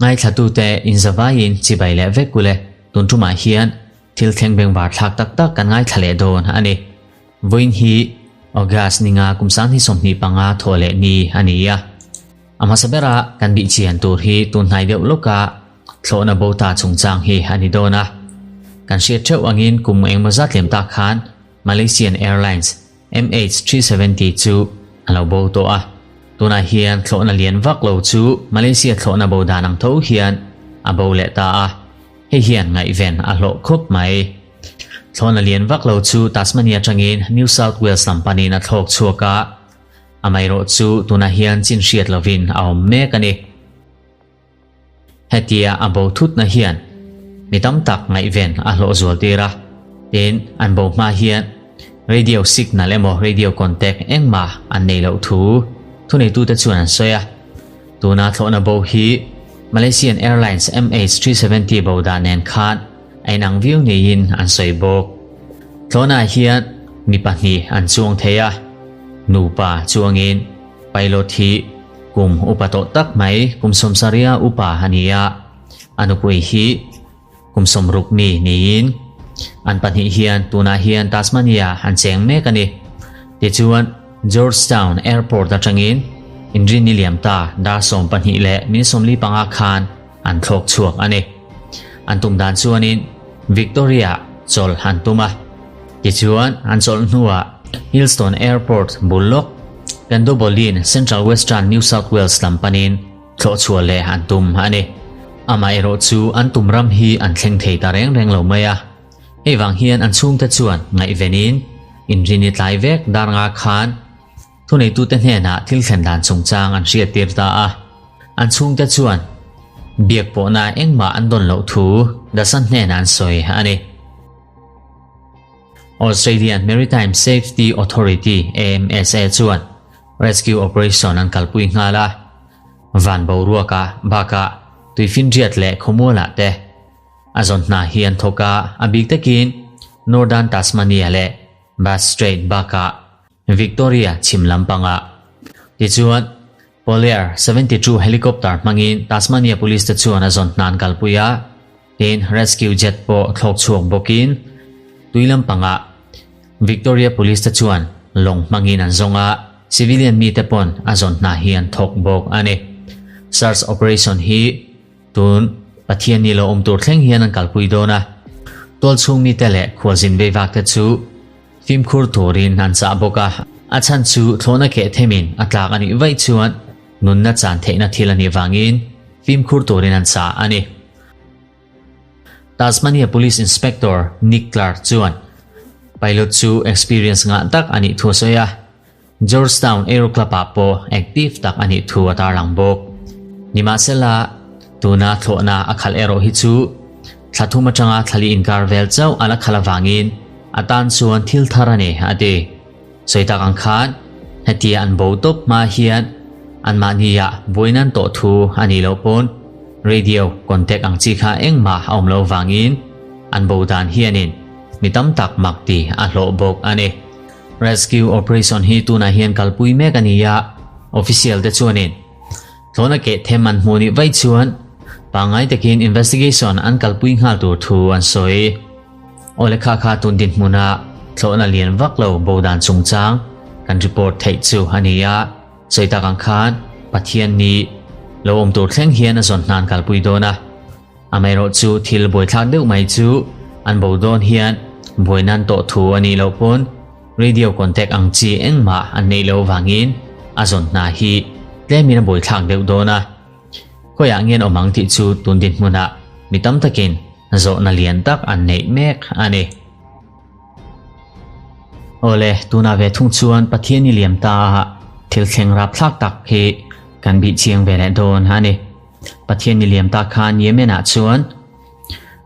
Ngaithlatute inzavaiin chibai leh vek ule tun tumah hian thil thleng bengvar thlak tak tak kan ngaithla leh dawn a ni. Vawiin hi August ninga kum sanghnih 25 thawh leh ni a ni a. A hmasa bera kan bih chian tur hi tun hnai deuh lawka thlawhna bo ta chungchang hi a ni dawn a. Kan hriat theuh angin kum engemaw zat lem tak khan Malaysian Airlines MH370 chu a lo bo tawh a. Tunah hian thlawhna lian vak lo chu Malaysia thlawhna bo dan ang tho hian a bo leh ta a. Hei hian ngaihven a hlawh khawp mai. Thlawhna lian vak lo chu Tasmania atangin New South Wales lam panin a thlawk chhuak a, amaherawh chu tunah hian chin hriat lovin a awm mek a ni. Hetia a bo thutna hian mi tam tak ngaihven a hlawh zual tir a, tin an bo hma hian radio signal emaw radio contact engmah an nei loh thu thuneitute chuan an sawi a. Tuna thlawhna bo hi Malaysian Airlines MH370 bo dan nen khan a inang viau niin an sawi bawk. Thlawhnaah hian mi pahnih an chuang thei a, nupa chuangin pilot hi kum upa tawh tak mai kum sawmsaria upa a ni a, a nupui hi kum 60 mi niin an pahnih hian tunah hian Tasmania an cheng mek a ni. Tichuan Georgetown Airport atangin inrinni liam ta dar 12 leh min 45 khan an thlawk chhuak a ni. An tum dan chuanin Victoria chawl an tum a. Tichuan an chawlh hnuah Hillstone Airport bul lawk Condobolin Central Western New South Wales lam panin thlawh chhuah leh an tum a ni. Amaherawh chu an tum ram hi an thleng thei ta reng reng lo mai a. Hei vang hian an chhungte chuan ngaihvenin inrini tlai vek dar nga khan Thuneitute hnenah thil thlen dan chungchang an hriattir ta a, an chhungte chuan biak pawhna engmah an dawn loh thu The Sun hnenah an sawi a ni. Australian Maritime Safety Authority, AMSA, chuan rescue operation an kalpui nghal a, van boruakah bakah tuifinriat leh khawmualah te a zawn hna hi an thawk a, a bik takin Northern Tasmania leh Bass Strait bakah Victoria chhim lampangah. Tichuan, Polair 72 helicopter hmangin Tasmania Police te chuan a zawn hnan kalpui a, tin rescue jet pawh thlawk chhuak bawkin tui lampangah Victoria Police te chuan lawng hmangin an zawng a, civilian mite pawn a zawn hna hi an thawk bawk a ni. Search operation hi tun Pathian ni lo awm tur thleng hian an kalpui dawn a, tualchhung mite leh khualzin veivak te chu Fimkhur turin an chah bawk a, a chhan chu thlawhna keh themin a tlak a nih vaih chuan nunna chan theihna thil a nih vangin fimkhur turin an chah a ni. Tasmania Police Inspector Nick Clark chuan pilot chu experience ngah tak a nih thu a sawi a, Georgetown Aero Club-ah pawh active tak a nih thu a tarlang bawk. Nimahsela, tuna thlawhna a khalh erawh hi chu thla thum atanga thla li inkar vel chauh a la khalh avangin a tan chuan thil thar a ni, a ti. Sawi tak ang khan hetia an bo tawp hma hian anmahniah buaina an tawh thu a nih loh pawn radio contact ang chi kha engmah a awm loh vangin an bo dan hianin mi tam tak mak ti a hlawh bawk a ni. Rescue operation hi tunah hian kalpui mek a ni a, official te chuanin Thlawhna keh them an hmuh nih vaih chuan pangngai takin investigation an kalpui nghal tur thu an sawi. Aw le kha kha tun dinhmuna thlawhna lian vak lo bo dan chungchang kan report theih chu a ni a, sawi tak ang khan Pathian ni lo awm tur thleng hian a zawn hnan kalpui dawn a. Amaherawh chu thil buaithlak deuh mai chu an bo dawn hian buai nan tawh thu a nih loh pawn radio contact ang chi engmah an neih loh vangin a zawn hna hi tlemin a buaithlak deuh dawn a. Khawiah nge an awm ang tih chu tun dinhmunah mi tam takin zawhna lian tak an neih mek a ni. Awle, tunah ve thung chuan Pathian i liam ta a, thil thleng rapthlak tak hi kan bih chiang ve leh dawn a ni. Pathian i liam ta khan Yemen-ah chuan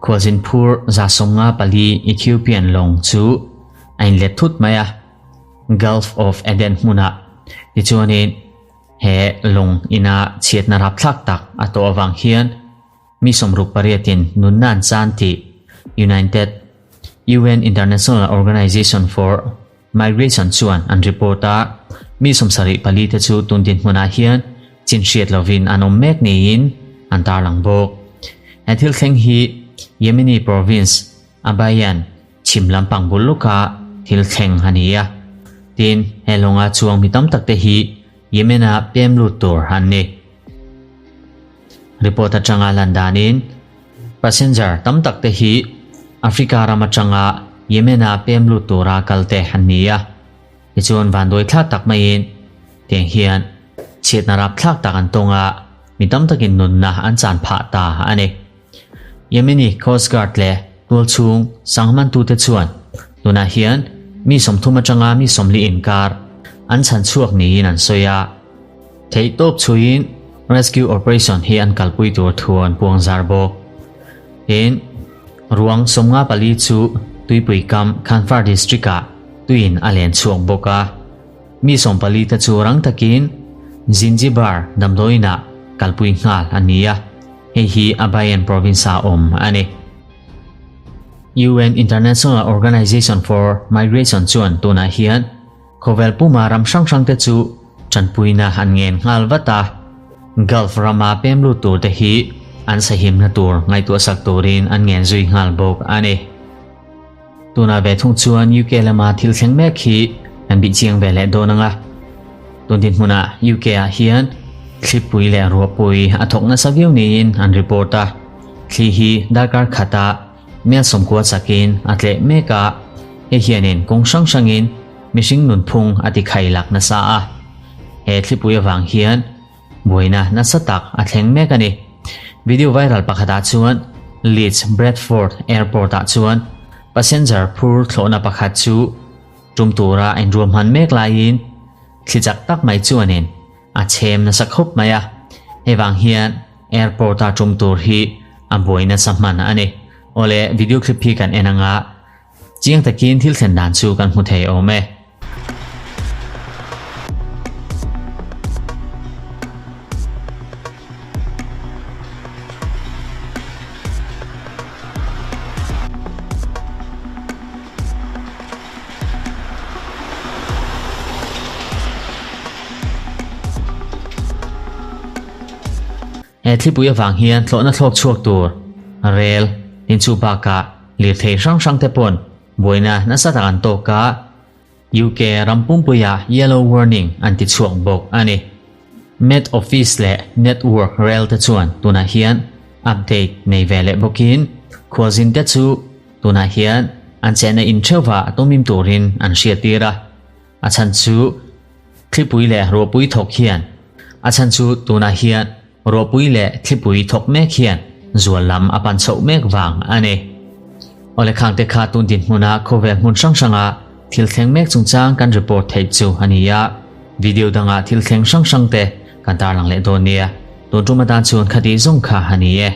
khualzin phur 54 Ethiopian lawng chu a inlet thut mai a, Gulf of Aden hmunah. Tichuanin he lawng ina chhiatna rapthlak tak a tawh avang hian Mi 68 in nunna an chan tih United UN International Organization for Migration chuan an report a, mi 74 te chu tun dinhmunah hian chin hriat lovin an awm mek niin an tarlang bawk. He thil thleng hi Yemeni province Abayan chhim lampang bul lawka thil thleng a ni a. Tin, he lawnga chuang mi tam tak te hi Yemen-a pem lut tur an ni. Report atanga lan danin passenger tam tak te hi Africa ram atanga Yemen-a pem lut tura kal te an ni a. Tichuan vanduai thlak tak maiin tiang hian chhiatna rap thlak tak an tawng a, mi tam takin nunna an chan phah ta a ni. Yemeni Coast Guard leh tualchhung sanghmantute chuan tunah hian mi 30 atanga mi 40 inkar an chhan chhuak niin an sawi a. Theihtawp chhuiin rescue operation hi an kalpui tur thu an puang zar bawk. Tin, ruang 54 chu tuipui kam Khanfar district-ah tuiin a len chhuak bawk a. Mi 14 te chu rang takin Zinjibar damdawiinah kalpui nghal a ni a, hei hi Abayan province-a awm a ni. UN International Organization for Migration chuan tunah hian Khawvel puma ram hrang hrang te chu tanpuina an ngen nghal vat a, Gulf rama pem lut tur te hi an sahimna tur ngaihtuah sak turin an ngen zui nghal bawk a ni. Tunah ve thung chuan UK lama thil thleng mek hi kan bih chiang ve leh dawn ang a. Tun dinhmunah UK ah hian thlipui leh ruahpui a thawk nasa viau niin an report a, thli hi darkar khatah Mel 90 chakin a tleh mek a, hei hianin kawng hrang hrangin mihring nunphung a ti khai lak nasa a. He thlipui avang hian buaina nasa tak a thleng mek a ni. Video viral pakhatah chuan Leeds Bradford Airport-ah chuan passenger phur thlawhna pakhat chu tum tura a inruahman mek laiin thli chak tak mai chuanin a chhem nasa khawp mai a. Hei vang hian Airport-a tum tur hi a buai nasa hman a ni. Awle, video clip hi kan en anga chiang takin thil thlen dan chu kan hmu thei awm e. He thlipui avang hian tlawhna thlawk chhuak tur rel tin chu bakah lirthei hrang hrang te pawn buaina nasa tak an tawk a, UK ram pumpuiah yellow warning an ti chhuak bawk a ni. Met Office leh Network Rail te chuan tunah hian update nei ve leh bawkin khualzin te chu tunah hian an chenna in theuhvah tumim turin an hriattir a, a chhan chu Thlipui leh ruahpui thawk hian a chhan chu tunah hian ruahpui leh thlipui thawk mek hian zual lam a pan chhoh mek vang a ni. Awle khangte kha tun dinhmuna khawvel hmun hrang hranga thil thleng mek chungchang kan report theih chu a ni a, video dangah thil thleng hrang hrang te kan tarlang leh dawn nia. Tun tum atan chuan khati zawng kha a ni e.